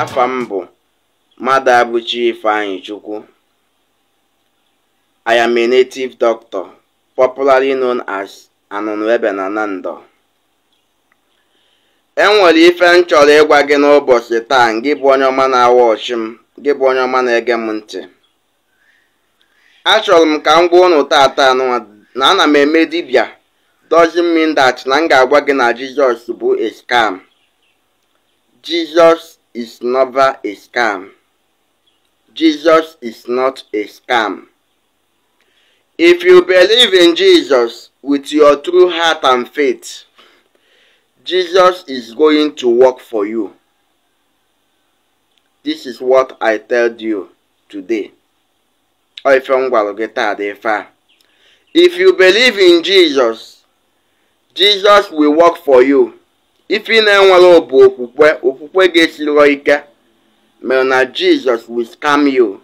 Afa m bụ Mmadụabụchi Ifeanyịchukwu. I am a native doctor, popularly known as Anụnụebe na Nando. E nwere ife m chọrọ ịgwa gị n'ụbọchị taa, gị bụ onye ọma na-awa ọchị m, gị bụ onye ọma na-ege m ntị. Achọrọ m ka m gwa unu tata na ana m eme dibịa doesn't mean that na m ga-agwa gị na Jizọs bụ a scam. Jesus is never a scam. Jesus is not a scam. If you believe in Jesus with your true heart and faith, Jesus is going to work for you. This is what I tell you today. Ọ ife m gwara gị taa dị ife a. If you believe in Jesus, Jesus will work for you. Ife ị na-enwere bụ okwukwe, okwukwe ga-esiro ike, mere na Jesus will scam you.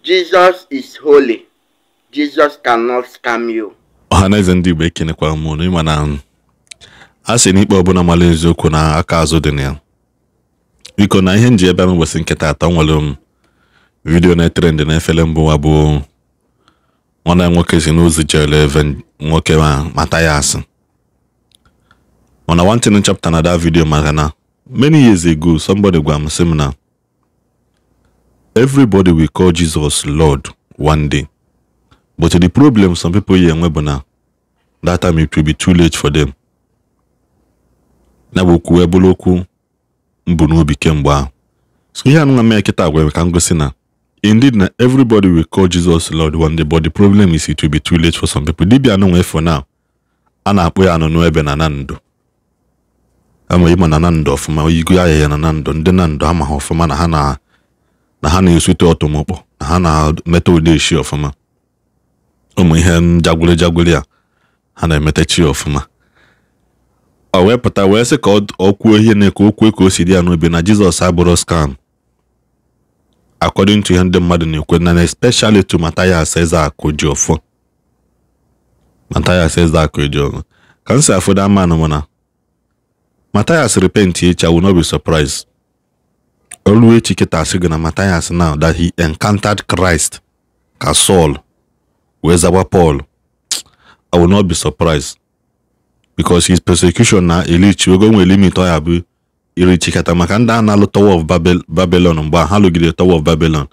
Jesus is holy. Jesus cannot scam you. Ọhaneze ndị Igbo, ekenekwara m unu. Ịma na a sị na ikpe ọbụla mara eziokwu na aka azụ dị na ya. Biko, na ihe nji ebe m ụbọchị nkịta atọ, nwere m video na-etrend n'efere mbụ wa bụ nwanne ya nwoke si n'ụzọ jere ebe nwoke ma Mathias. Mana one thing chapter na that video, maka na many years ago somebody gwa m sị m na everybody will call Jesus Lord one day, but the problem some people here enwe bụ na that time it will be too late for them. Na bụ okwu ebulu okwu mbụ n'obi kemgbe ahụ. So ihe anụnwa mee kịta gwara ka m gosi na indeed na everybody will call Jesus Lord one day, but the problem is it will be too late for some people. Dibịa anụnwa for now a na-akpọ ya Anụnụebe na Nando. Ama ịma na Nando ọfụma, oyigo ya ya na Nando, ndị Nando amaghị ọfụma na ha na ha na-esute ọtụmọkpọ, na ha na-emeta odeshi ọfụma, ụmụ ihe njagwere jagwere ya ha na-emeta chi ọfụma. O wee pụta wee sị ka ọ kwuo ihe na ka o kwuo ka o si dị ya n'obi na Jizọs abụrụ scam, according to ihe ndị mmadụ na-ekwe, na especially to Mathias Ezeaku Ejiofor. Mathias Ezeaku Ejiofor ka m si afọdụ ama anụ na Mathias repent echi, I will not be surprised. Olu echi kịta asị gị na Mathias now that he encountered Christ ka Saul wee zawa Paul, I will not be surprised, because his persecution na elichi ogo nwere limit. Ọ ya bụ irichikata maka ndị a na-alụ Tower of Babylon mgbe ha lụgide Tower of Babylon.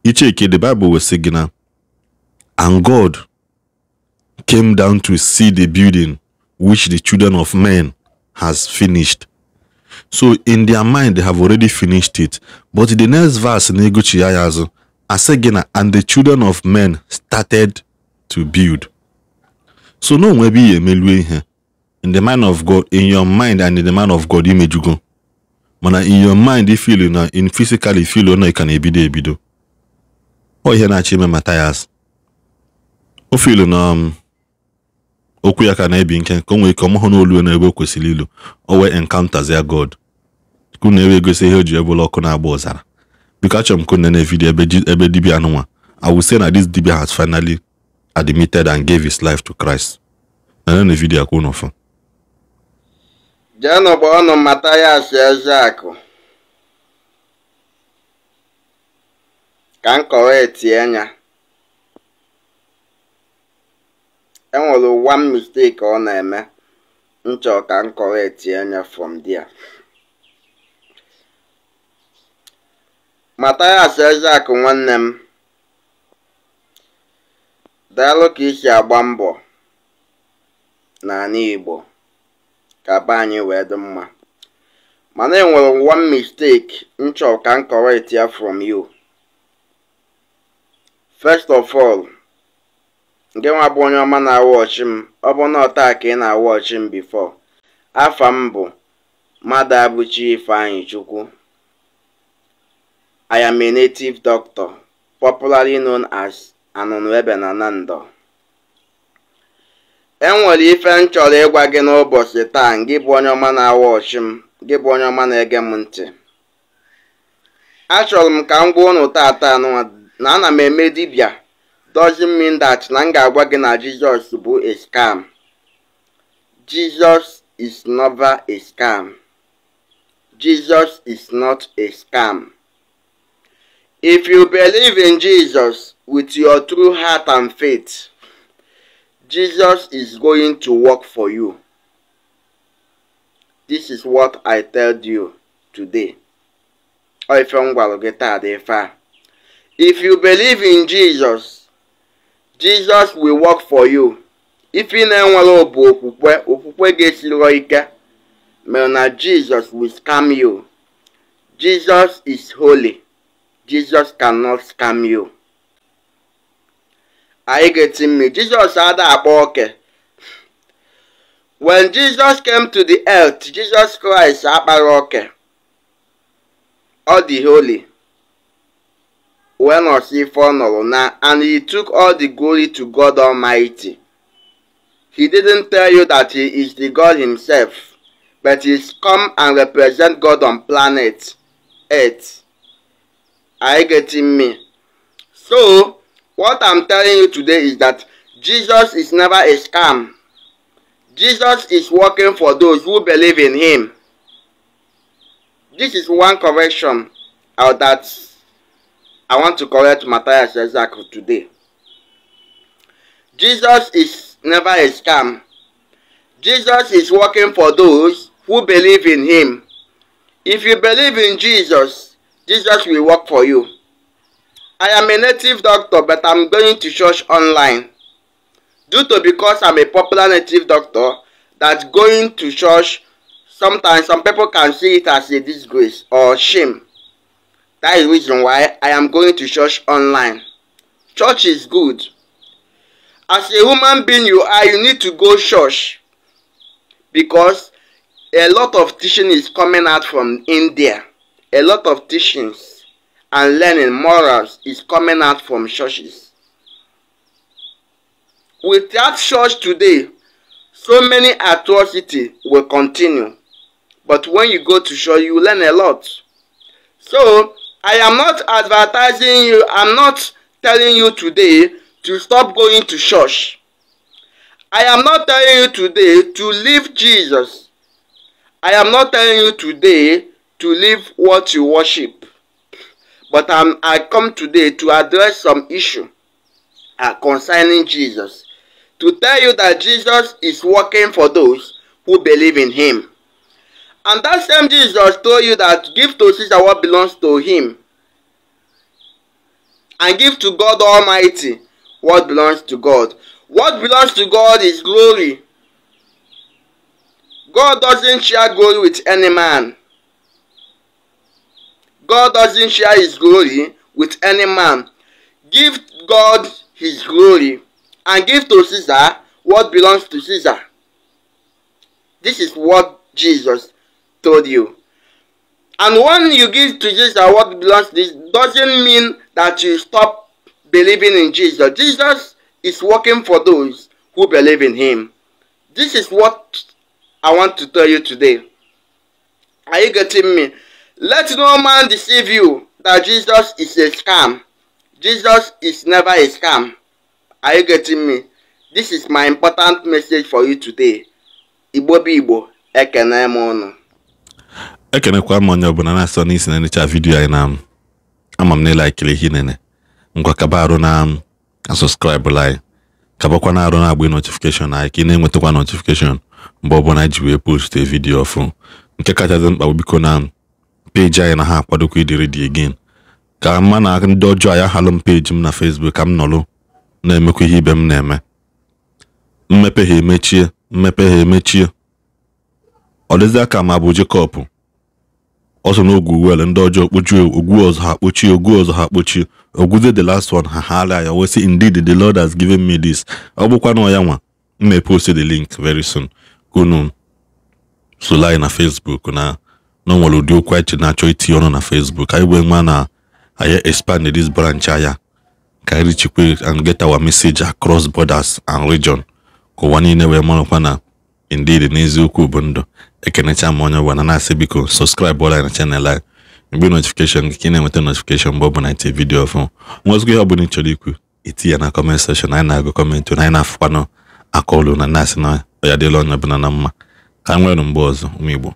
Icheke the Bible will say gị na and God came down to see the building which the children of men has finished. So in their mind they have already finished it, but the next verse na-egochi ya azụ asị gị na and the children of men started to build. So no nwe ebe ihe emelue ihe in the mind of God, in your mind and in the mind of God imejugo, mana in your mind feel na in physically feel na ị ka na-ebido ebido. Ọ ihe na-achọ ime Mathias, o feel na okwu ya ka na-ebi nke ka o nwee ike ọmụhụ n'olu n'ebe o kwesịrị ilu, o wee encounters ya God ka unu ewe gosi ihe o ji ebụla ọkụ na-agba ọzara. Biko achọrọ m ka unu na video ebe dibịa anụnwa. I will say na this dibịa has finally admitted and gave his life to Christ. Na na video ka unu fụ. Jeenụ kpọọnụ Mathias Ezeaku ka m correct anya. E nwere one mistake ọ na-eme m chọrọ ka m correct anya from there. Mathias Ezeaku nwanne m, daalụ ka isi agba mbọ n'ala Igbo ka be anyị wee dị mma, mana e nwere one mistake m chọrọ ka m correct ya from you. First of all, nke nwa bụ onye ọma na-awa ọchị m, ọ bụ na ọta ka ị na-awa ọchị m before, afa m bụ Mmadụabụchi Ifeanyịchukwu. I am a native doctor, popularly known as Anụnụebe na Nando. E nwere ife m chọrọ ịgwa gị n'ụbọchị taa, gị bụ onye ọma na-awa ọchị m, gị bụ onye ọma na-ege m ntị. Achọrọ m ka m gwa unu tata na ana m eme dibịa doesn't mean that na m ga-agwa gị na Jizọs bụ a scam. Jesus is never a scam. Jesus is not a scam. If you believe in Jesus with your true heart and faith, Jesus is going to work for you. This is what I tell you today. If you believe in Jesus, Jesus will work for you. If you na-enwere okwukwe, okwukwe ga-esiro ike, mana Jesus will scam you. Jesus is holy. Jesus cannot scam you. Are you getting me? Jesus ada akpa oke. When Jesus came to the earth, Jesus Christ akpara oke. All the holy. When and he took all the glory to God Almighty. He didn't tell you that he is the God himself, but he's come and represent God on planet Earth. Are you getting me? So, what I'm telling you today is that Jesus is never a scam. Jesus is working for those who believe in him. This is one correction that I want to correct Matthias Ezeaku today. Jesus is never a scam. Jesus is working for those who believe in him. If you believe in Jesus, Jesus will work for you. I am a native doctor, but I'm going to church online. Due to because I'm a popular native doctor, that going to church, sometimes some people can see it as a disgrace or shame. That is the reason why I am going to church online. Church is good. As a human being you are, you need to go church. Because a lot of teaching is coming out from India. A lot of teachings and learning morals is coming out from churches. Without church today, so many atrocities will continue. But when you go to church, you learn a lot. So, I am not advertising you, I'm not telling you today to stop going to church. I am not telling you today to leave Jesus. I am not telling you today to leave what you worship. But I come today to address some issue concerning Jesus. To tell you that Jesus is working for those who believe in him. And that same Jesus told you that give to Caesar what belongs to him. And give to God Almighty what belongs to God. What belongs to God is glory. God doesn't share glory with any man. God doesn't share his glory with any man. Give God his glory and give to Caesar what belongs to Caesar. This is what Jesus told you. And when you give to Jesus what belongs to this, doesn't mean that you stop believing in Jesus. Jesus is working for those who believe in him. This is what I want to tell you today. Are you getting me? Let no man deceive you that Jesus is a scam. Jesus is never a scam. Are you getting me? This is my important message for you today. Igbo bụ Igbo, ekene m unu. Ekenekwa m onye ọbụla na-asọ n'isi na-enecha vidiyo anyị na ama m na ịlaikiri ihe nene. Ngwa kaba arụ na subscribe anyị, kabakwa na arụ na-agba notification anyị ka ị na-enwetakwa notification mgbe ọbụla anyị ji wee post vidiyo ọfụ. Nke kachasị mkpa bụ biko na peji anyị na ha akwadokwa ịdị ready again. Ka mma na ndị ọjọọ anyị ahalụ m peji m na Facebook ka m nọlụ na-emekwa ihe ibe m na-eme. Mmepe ha emechie, mmepe ha emechie. Ọ dịzị aka ma bụ Jacob ọsọ n'ogwu wel ndị ọjọọ kpochie ogwu ọzọ ha kpochie ogwu ọzọ ha kpochie ogwuzie the last one ha ha ya wee sị indeed the Lord has given me this. Ọ bụkwa na ya nwa m na-epost the link very soon ka unu solo anyị na Facebook na na nwere ụdị okwu anyị na-achọ itinye ọnụ na Facebook. Anyị wee nwa na anyị expand this branch aya ka anyị chikwe and get our message across borders and region ka ụwa niile wee marakwa na indeed n'eziokwu bụ ndụ. Ekenecha m onye ọbụla na-asị biko subscribe ọla na channel anyị mgbe notification gị ka ị na-enweta notification mgbe ọbụla ite vidiyo ọfụ. Nwezikwa ihe ọbụla ị chọrọ ikwu itinye na comment section. Anyị na-agụ kọmentị na anyị na-afụkwanụ aka ọlụ na na-asị na ya dịla onye ọbụla na mma. Ka anyị nwere mgbe ọzọ ụmụ Igbo.